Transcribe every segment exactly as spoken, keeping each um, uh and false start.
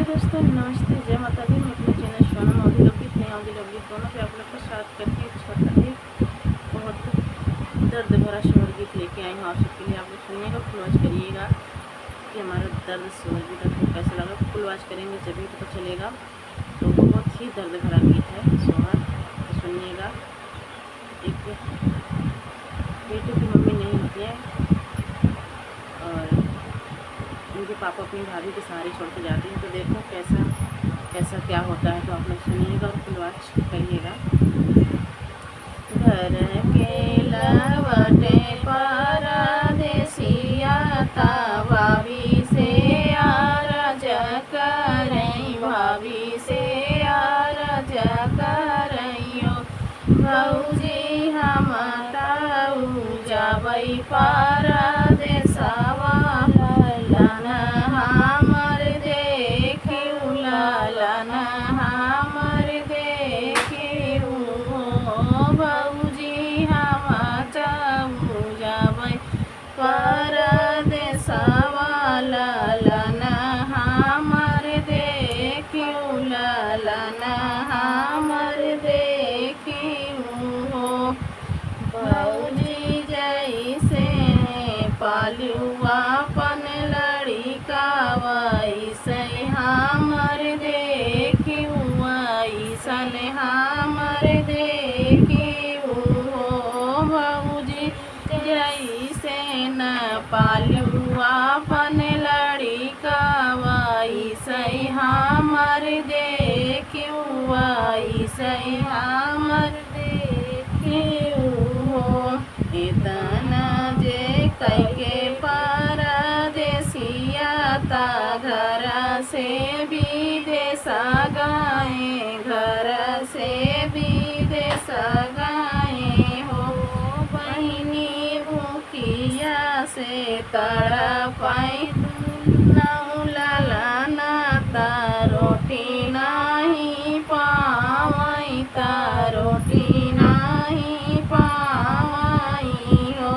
दोस्तों नमस्ते, जय माता दी। मैं अपने चैनल सोनम अवधी लोकगीत, नया अवधी लोकगीत दोनों पे आप लोग का स्वागत करती हूँ। अच्छा करती हूँ, बहुत दर्द भरा शोहर गीत लेके आई हूँ आप सबके लिए। आप लोग सुनिएगा, फुल वॉच करिएगा कि हमारा दर्द शोहर गीत आपको कैसा लगा। फुल वॉच करेंगे जब भी पता चलेगा। तो बहुत ही दर्द भरा गीत है शोहर, तो सुनिएगा। एक बेटे की मम्मी नहीं होती है और उनके पापा अपनी भाभी के सहारे छोड़ के जाते हैं। तो देखो कैसा कैसा क्या होता है, तो आप लोग सुनिएगा और फुल वॉच करिएगा। घर के लवटे परदेसिया ता भाभी से आरज करई, भाभी से आरज करइयो। भौजी हम ताऊ जाबई परदेसवा, ललन हमर देखिउ, ललन हमर देखिउ हो। भौजी हम ताऊ जाबई परदेसवा, ललन हमर देखिउ, ललन हमर देखिउ हो। भौजी जैसे पालिउ अपन लड़िका, वैसे हमर देखिउ, वैसन हमर देखिउ हो। भौजी जैसे न पालिउ अपन लड़िका, वैसे हमर देखिउ, वैसे हमर देखिउ हो। इतना जे कइके परदेसिया ता घर से विदेस गए, घर से विदेस गए हो। बहिनी भूखिया से तड़पई दुनौ ललन ता रोटी नाही पावई, ता रोटी नाही पावई हो।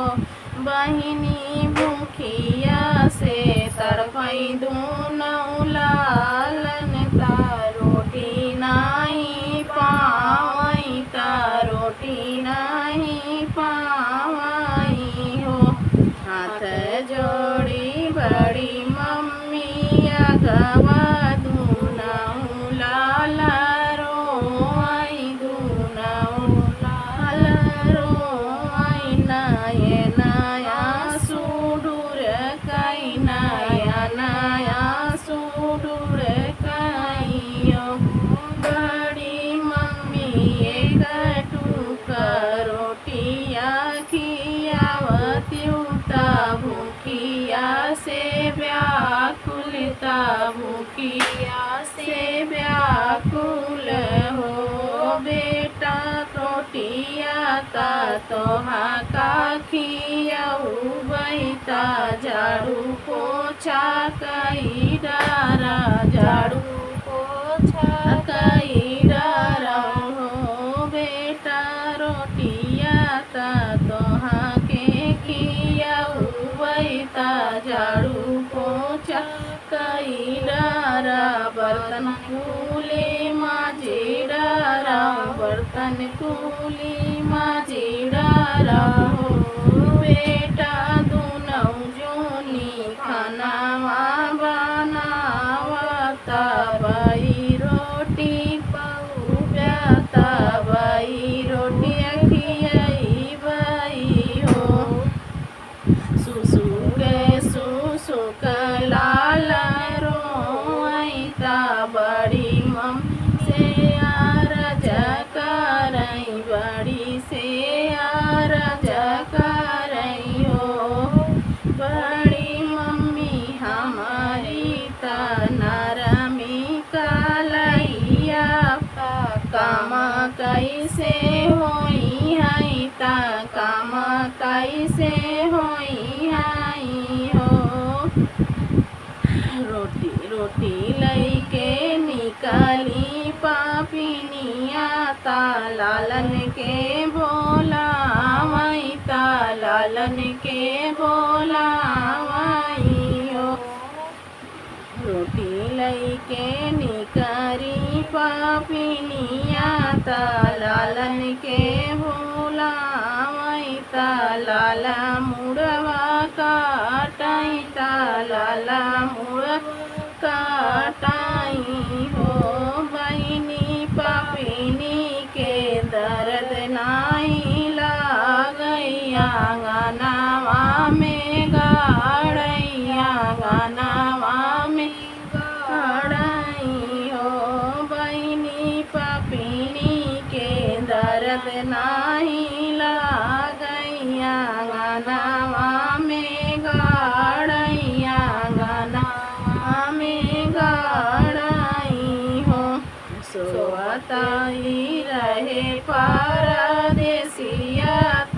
बहिनी भूखिया से तड़पई दुनौ लालन, ता रोटी नाही पावई, ता रोटी नाही पावई हो। हाथ जोड़ी बड़ी मम्मी अगवा दुनौ लाल रोवई, दुनौ लाल रोवई, नयना आँसू ढुरकई, नयना आँसू ढुरकई हो। बड़ी मम्मी एक टुका रोटिया खियावतिउ ता भूखिया से व्याकुल, ता भूखिया से व्याकुल हो। बेटा रोटिया ता तोहा का खियउबई, ता झाड़ू पोछा कई डारा, झाड़ू पोछा कई डारा हो। बेटा रोटिया ता तोहा के खियउबई, ता झाड़ू पोछा कई डारा। बर्तन कुली माजी डारा, बर्तन कुली माजी डारा हो। बेटा दुनौ जोनी खानावा बनावा, तबई रोटी पउब्या, तबई रोटी खियइबई हो। सुसुक सुसुक लाल रोवई, ता बड़ी मम्मी से आरज करई, बड़ी से आरज करई हो। बड़ी मम्मी हमरी ता नरमी कलइया, ता काम कइसे होइहई, ता काम कइसे होइहई हो। रोटी रोटी लइके निकली पापिनिया, ता लालन के बोलावई, ता लालन के बोलावई हो। रोटी लइके निकरी पपिनिया, त लालन के बोलावई, त लाला मुड़वा काटई, त लाला मुड़वा काटई हो। बहिनी पपिनी के दरद नाहीं लागई, आंगनवा में गाड़ई, आंगनवा में गाड़ई हो। बहिनी पपिनी के दरद नाहीं लागई, आंगनवा में गाड़ई, आंगनवा में गाड़ई हो। सोवतई रहे परदेसिया, त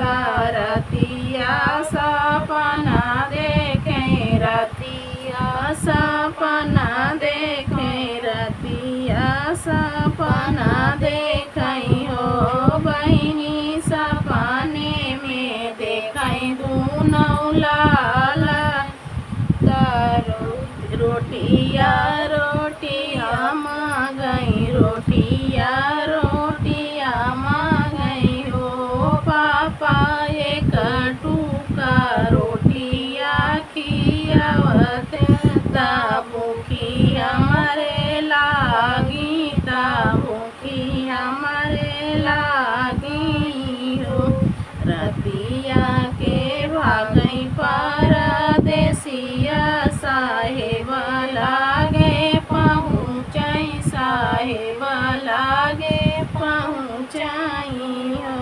रतिया सपना देखे, रतिया सपना देखे, रतिया सपना देखई हो। बहिनी सपने में देखई दूनौ लाला, त रो-, रोटिया, रोटिया मांगई, रोटिया, रोटिया मांगई हो। पापा एक टूका रोटिया खियावत, त भूखी हमरे लागी, त भूखी हमरे लागी हो। रतिया के भागई परदेसिया, साहेब लागे पहुँचई, साहेब लागे पहुँचई हो।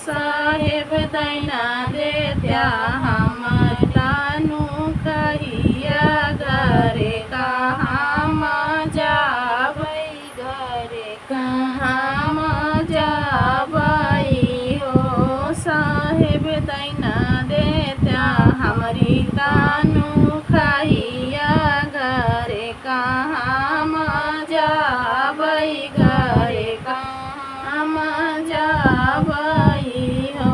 साहेब दैना देत्या हमर तानू खहिया, घरे कहाँ जाबई, घरे कहाँ जाबई हो। साहेब दैना देत्या हमरी तानू खहिया, घरे कहाँ जाबई, घरे कहाँ जाबई हो।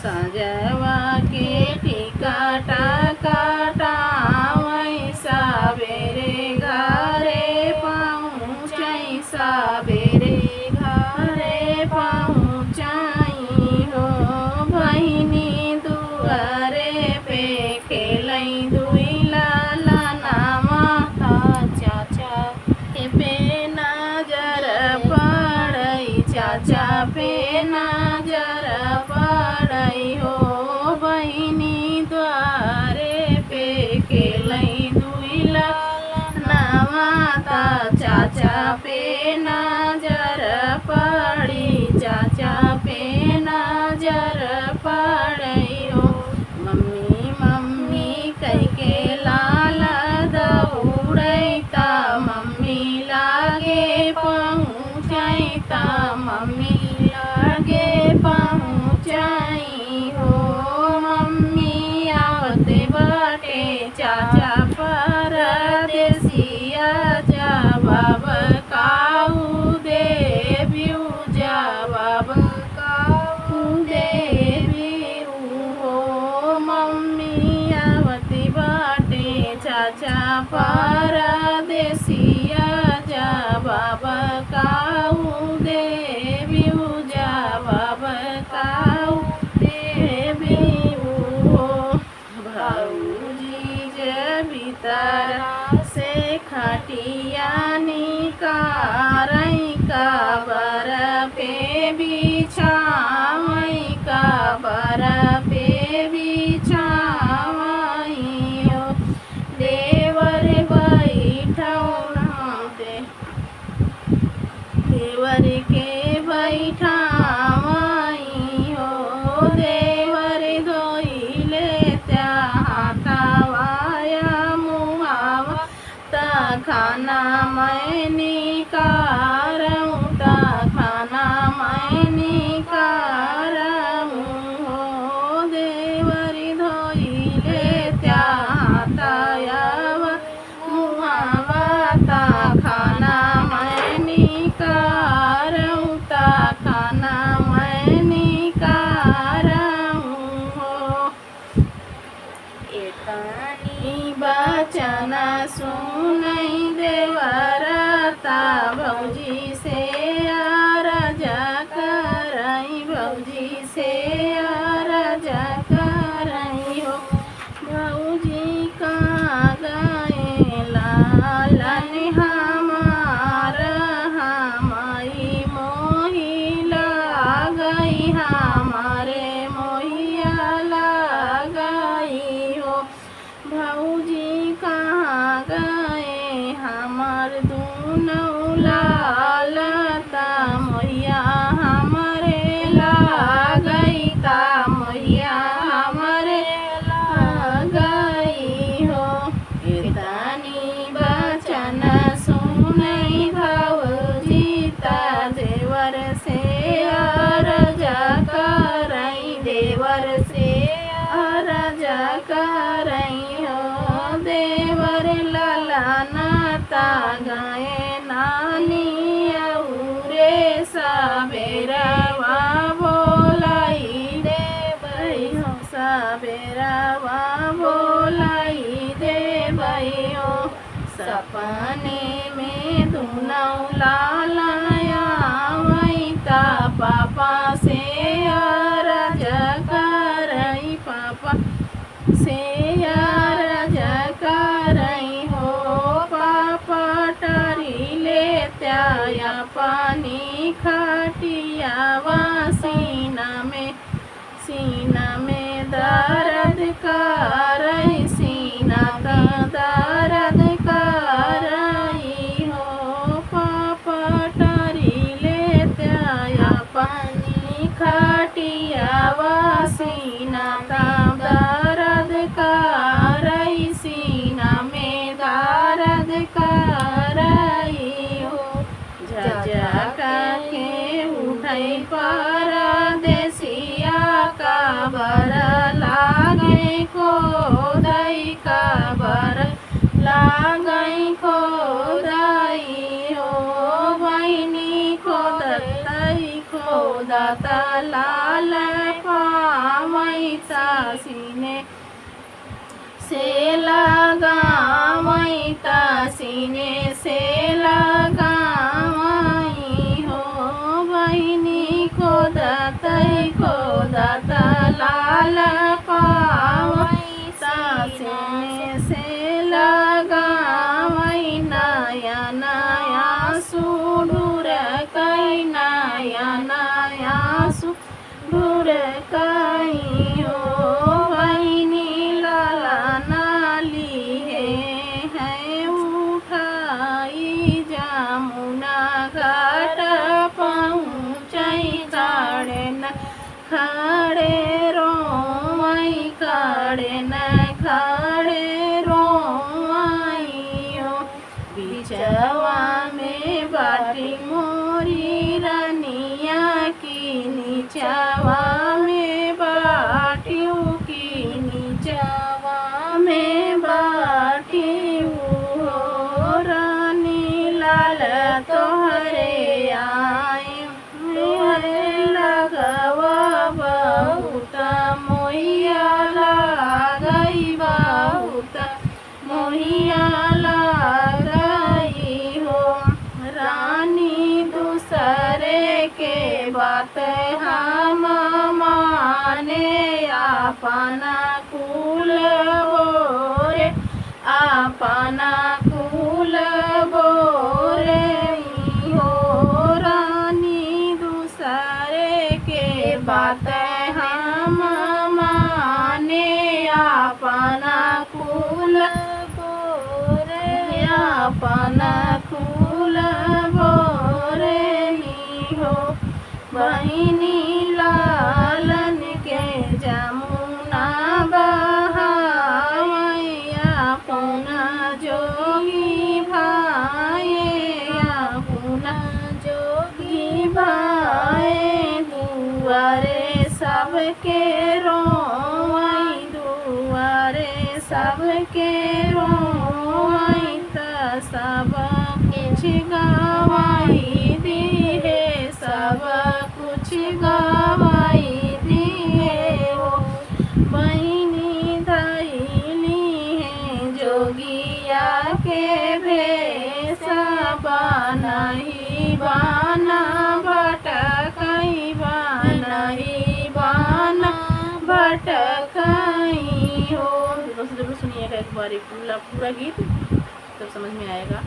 सजवा के टिकट कटावई, सबेरे घरे पहुँचई, सबेरे घरे पहुँचई हो। बहिनी दुआरे पे खेलई दुई लालनवा, त चाचा पे नजर पड़ई, चाचा पे नजर पड़ई हो। बहिनी दुआरे पे खेलई दुई लालनवा, त चाचा पे नजर पड़ी, चाचा पे नजर पड़ई हो। मम्मी, मम्मी कहिके लाला दौड़ई, त मम्मी लागे पहुँचई, त मम्मी लागे पहुँचई हो। मम्मी आवत बाटे चाचा परदेसिया, जवाब काऊ देबिउ, जवाब काऊ देबिउ हो। मम्मी आवत बाटे चाचा परदेसिया, जवाब काऊ देबिउ, जवाब काऊ देबिउ हो। भौजी जे भीतरा से खटिया निकारई, कबर पे बिछावई, कबर पे बिछावई हो। देवर बैठौना दे देवर के बैठावई हो, देवर धोई लेत्या हाथवा या मुहावा, त खाना मैं निकारऊँ, त खाना मैं निकारऊँ हो, देवर धोई लेत्या हाथवा मुहावा, त खाना मैं निकारऊँ, त खाना मैं निकारऊँ हो। एतनी बचन सुनई दे लालन हमार, हमई मोहि लागई, हमरे मोहिया लागई हो। भौजी कहाँ गए हमर दूनौ लाल, त मोहिया हमरे लागई, त मोहिया हमरे लागई हो। एतनी बचन सुनई भौजी, त देवर से अरज करई, देवर से अरज करई हो। देवर ललन त गए नानी, अउरे सबेरवा बोलाई देबई हो, सबेरवा बोलाई देबई हो। सपने में दूनौ लाल आवई, त पापा से अरज करई, पापा से अरज करई हो। पापा टारी लेत्या अपनी खटियावा, सीना में, सीना में दरद करई, सीना त दरद करई हो। पापा टारी लेत्या अपनी खटियावा, सीना त दरद करई, सीना में दरद करई हो। झझक के उठई परदेसिया, कबर लागई खोदई, कबर लागई खोदई हो। बहिनी खोदतई खोदत लाल पावई, त सीने से लगावई, त सीने से लगावई हो। बहिनी खोदतई खोदत लाल पावई, त सीने से लगावई। नया नया सुडुर कई, नया नया सु ढुरकाई हो। बहिनी ललना लिहे हैं उठाई, जमुना घाट पहुँचई, खड़े न खड़े रोवई, खड़े न खड़े रोवई हो। बिचवा में बाटी मोरी रनिया की, निचवा में बाटी की, निचवा में बाटी हो। रानी लाल तोहरे आए लगवा बहुत मोहिया लागई बहुत मोहिया लागई हो। रानी दूसरे के बात हम माने, आपन कुल बोरे, आपन कुल बोरे हो। रानी दूसरे के बात हम माने, आपन कुल बोरे, आपन कुल बोरे हो। बहिनी लालन के जमुना बहावई, अपना जोगी भाई, अपना जोगी भाई। दुआरे सबके रोवई, दुआरे सबके रोवई, त सब कुछ गवाई दिहे, सब कुछ गवाई दिहे हो। बहिनी धइली है जोगिया के भेष, बनही बन भटकई, बनही बन भटकई हो। दोनों से जरूर सुनिएगा एक बार पूरा, पूरा गीत। सब समझ में आएगा।